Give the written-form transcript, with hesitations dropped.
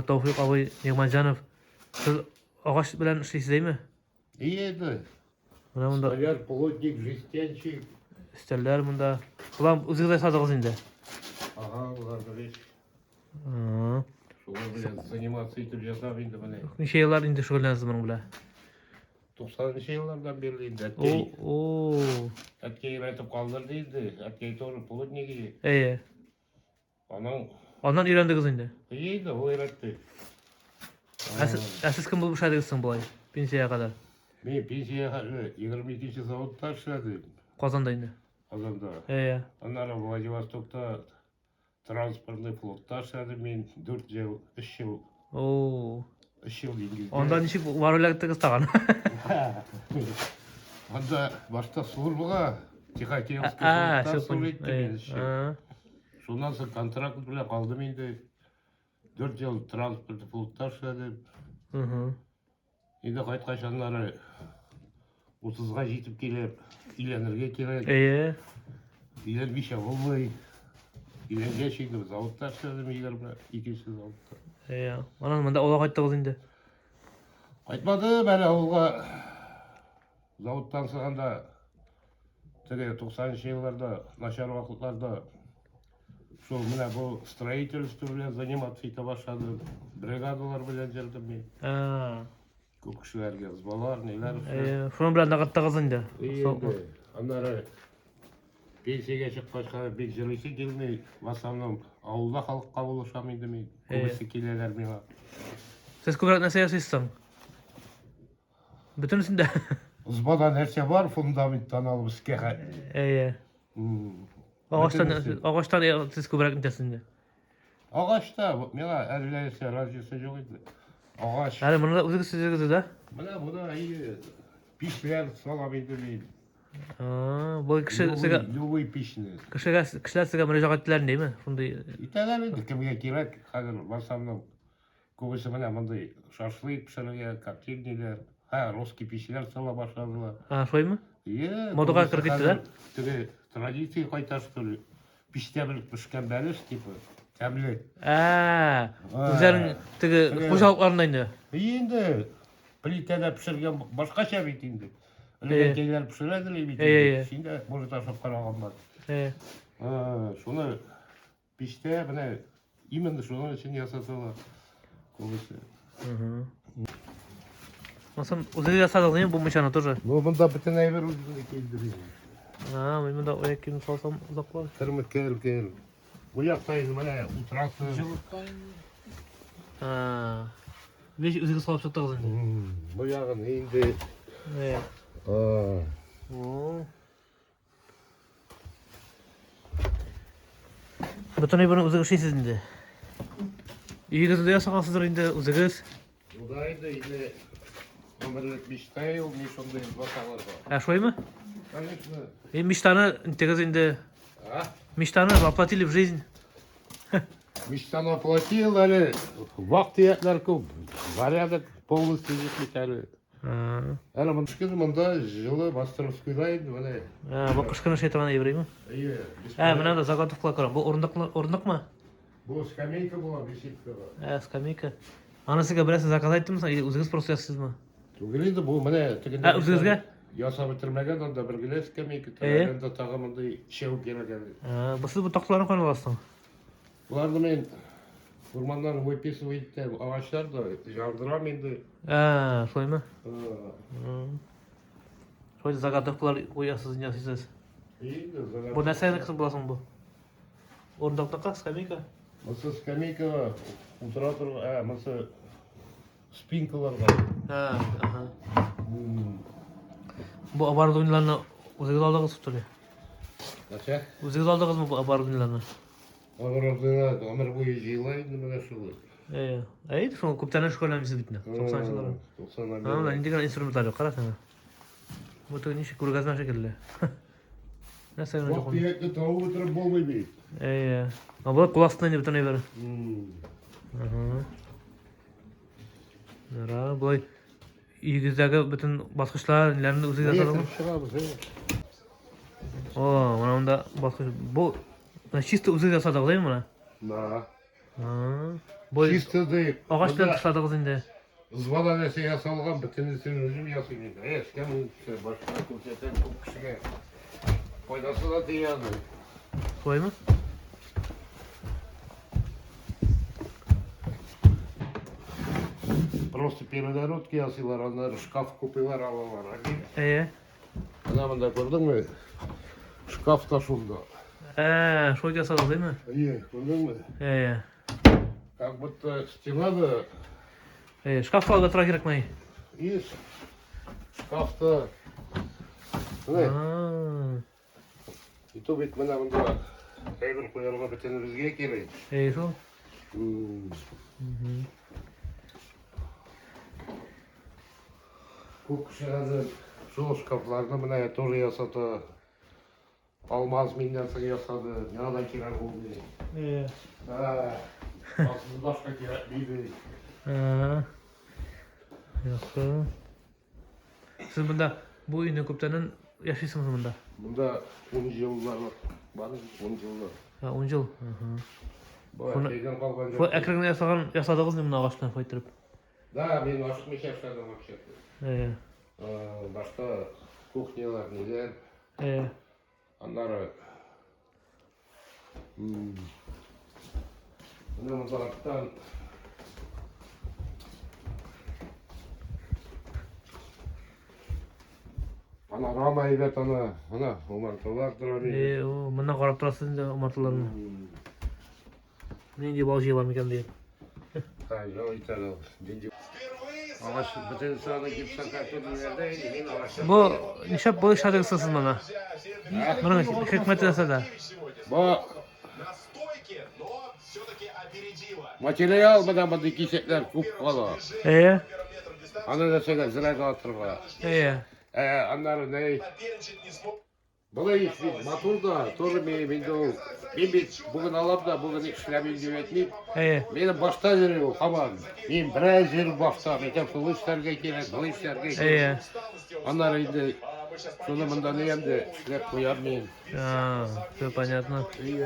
Тауфик абый Нигъмәтҗанов, сез агач белән эшлисез әйме? Ие инде. Менә монда Столяр, плотник, жестянщик. Өстәлләр монда. Болар үзегез ясадыгыз инде. Ага, болар бер Аа. Шулар белән заниматься итеп ясап инде менә. Ничә еллар инде шөгыльләнәсез моның белән? 90 еллардан бирле инде О, әткәй. о. Әткәй өйрәтеп калдырды инде. Әткәй тоже плотник иде. Әйе. Аның Аннан өйрәндегез инде. Әйе инде, ул өйрәтте. Ә сез, ә сез кем булып эшләдегез соң болай? Пенсиягә кадәр. Мин пенсиягә хәтле 22 заводта эшләдем. Казанда инде. Казанда. Әйе. Аннары Владивостокта транспортный флотта эшләдем мин 4 ел, 3 ел, О. 3 ел диңгездә. Анда ничек барып эләктегез тагын? Анда башта службага Тихоокеанский А, флотта все служить понял. иттем мин 3 ел. А, Шуннан соң контракт белән калдым инде. 4 ел транспорт флотта эшләдем. Угу. Инде кайткач аннары 30-га җитеп килеп, өйләнергә кирәк. Әйе. Өйләнмичә булмый. Өйләнгәч инде заводта эшләдем 22 заводта. Әйе. Аннан монда авылга кайттыгыз инде. Кайтмадым әле авылга. Заводтан чыкканда теге 90 елларда начар вакытларда шул менә бу строительство белән заниматься итә башладым. Бригадалар белән йөрдем мин. А. Күп кешеләргә ызбалар, ниләр эшләп. Әйе. Шуның белән ныгыттыгыз инде. Инде аннары пенсиягә чыккач хәзер бик җырлыйсы килми. В основном авылда халыкка булышам инде мин. Күбесе киләләр миңа. Сез күбрәк нәрсә ясыйсыз соң? Бөтенесендә. Ызбада нәрсә бар, фундаменттан алып өскә хәтле. Әйе. Агачтан агачтан сез күбрәк нитәсез инде. Агачта миңа әллә нәрсә разница юк инде. Агач. Әле моны да үзегез төзегез да? Менә моны әйе пишләр салам инде мин. А, бу кеше сезгә любой пишне. Кешегә кешеләр сезгә мөрәҗәгать итәләр димме? Шундый. Итәләр инде, кемгә кирәк, хәзер в основном Күбесе менә мондый шашлык пешерергә, коптильниләр, һә, русский пичләр сала башладылар. А, шулаймы? Е, Модага кереп китте, да? Теге традиция кайта, что ли. Пичтә белеп пешкән бәлеш, типа, тәмле. Ә, үзләренең теге хуҗалыкларында инде. Инде плитәдә пешергән башкача бит инде. Өлкәннәр пешерәдер бит. Син дә, может, ашап караган бар. Шуны Пичтә менә именно шуның өчен ясаталар күбесе. Монысын үзегез ясадыгыз, әйеме, бу мунчаны тоже? Ну, монда бөтен әйбер үзебезнеке инде. А, мин монда аяк киемне салсам озаклар. Керме, кер, кер. Бу якта инде менә утырасың. А. Беш үзегез салып чыктыгыз инде. Бу ягын инде. Э. А. О. Бөтен әйберне үзегез эшлисез инде. Өегездә ясагансыздыр инде үзегез. Уда инде инде гомерлек мечта ул, мин шундый басаларга. Ә шулаймы? Конечно. И мечтаны интегез инде. А? Мечтаны воплотили в жизнь. Мечтаны воплотил әле. Вак-төякләр күп. Порядок полностью җитми әле. Әле монда көн монда җылы мастерскойда инде менә. Ә, бу кыш көне эшли торган әйбер Әйе. Ә, менә дә заготовкалар күрәм. Бу урындыкны урындыкмы? Бу скамейка була беседкага. Ә, скамейка. Аны сезгә берәрсе заказ иттеме соң, или үзегез просто ясыйсызмы? Түгел инде бу менә тегендә. Ә, үзегезгә? Ясап бетермәгән, анда бер генә скамейка тора, анда тагы мондый чәү кирәк әле. Ә, бу сез бу такталарны каян аласыз? Боларны мин урманнан выписывать итәм, агачлар да ярдырам инде. Ә, шулаймы? Шулай заготовкалар куясыз, ясыйсыз. Инде заготовка. Бу нәрсәнеке була соң бу? Урындыкныкы, скамейка? Монысы скамейкага утыра торган, ә, монысы спинкаларга. Ә, ага. Бу оборудованиеләрне үзегез алдыгыз, что ли? Нәрсә? Үзегез алдыгызмы бу оборудованиеләрне? Оборудование гомер буе җыела инде менә шул. Әйе. Әйе, шул күптәннән шөгыльләнмисез бит инде. 90 еллар. 90 Ана монда нинди генә инструментлар юк, кара син. Бу теге ничек күргәзмә шикелле. Нәрсә генә юк. Вак-төякне табып бетереп булмый бит. Әйе. Ә болар кул астында инде бөтен әйбер. Ага. Яра, болай өегездәге бөтен баскычлар, ниләрне үзегез ясадыгызмы? Чыгабыз, әйе. О, менә монда баскыч. Бу менә чисто үзегез ясадыгыз, әйеме моны? Да. Бу Чисто дип. агач белән тышладыгыз инде. Звала нәрсә ясалган, бөтенесен үзем ясыйм инде. Эшкә башка күрсәтәм күп кешегә. Файдасы да тия аның. Шулаймы? Просто перегородки ясыйлар, аннары шкаф купыйлар алалар. Әйе. Менә монда күрдеңме? Шкаф та шунда. Ә, шулай ясадыгыз, әйме? Әйе, күрдеңме? Әйе. Как будто стена да Әйе, шкаф алырга тора кирәкме? и шкафта. Менә, и то бит менә монда әйбер куярга бөтенебезгә кирәк. Әйе, шул. Күп кеше хәзер шул шкафларны менә тоже ясата. Алмаз миннән соң ясады. Миңа да кирәк булды. Әйе. Асыз башка кирәк диде. Яхшы. Сез монда бу өйне күптәннән яшисезме монда? Монда 10 еллар бар, 10 еллар. Ha, 10 ел. Бу әкрен калган. Бу әкрен генә ясаган ясадыгыз моны агачтан кайтырып. Да, мин ашыкмыйча эшләдем вообще. Әйе. Башта кухнялар, ниләр, Әйе. аннары менә монда арттан панорама әйбәт ана, ана умарталар тора бит. Э, о, моннан карап торасыз инде умарталарны. Нинди бал җыелам икән дип. Ха, жол итәде ул. Нинди агач бөтен саны гипсокартон ниләрдә инде мин агачтан. Бу нишләп бу эшләдегез сез моны? Моның хикмәте нәрсәдә? Бу материал менә мондый кисәкләр күп кала. Әйе. Аны нәрсәгә зрәгә атырга. Әйе. Аннары ни? Болай ич бит матур да, тоже мин инде ул. Мин бит бүген алам да, бүген эшләмим дип әйтмим. Әйе. Минем башта йөри ул һаман. Мин бераз йөреп башта, әйтәм, шул эшләргә кирәк, был эшләргә кирәк. Әйе. Аннары инде шуны монда ни инде эшләп куям мин. А, все понятно.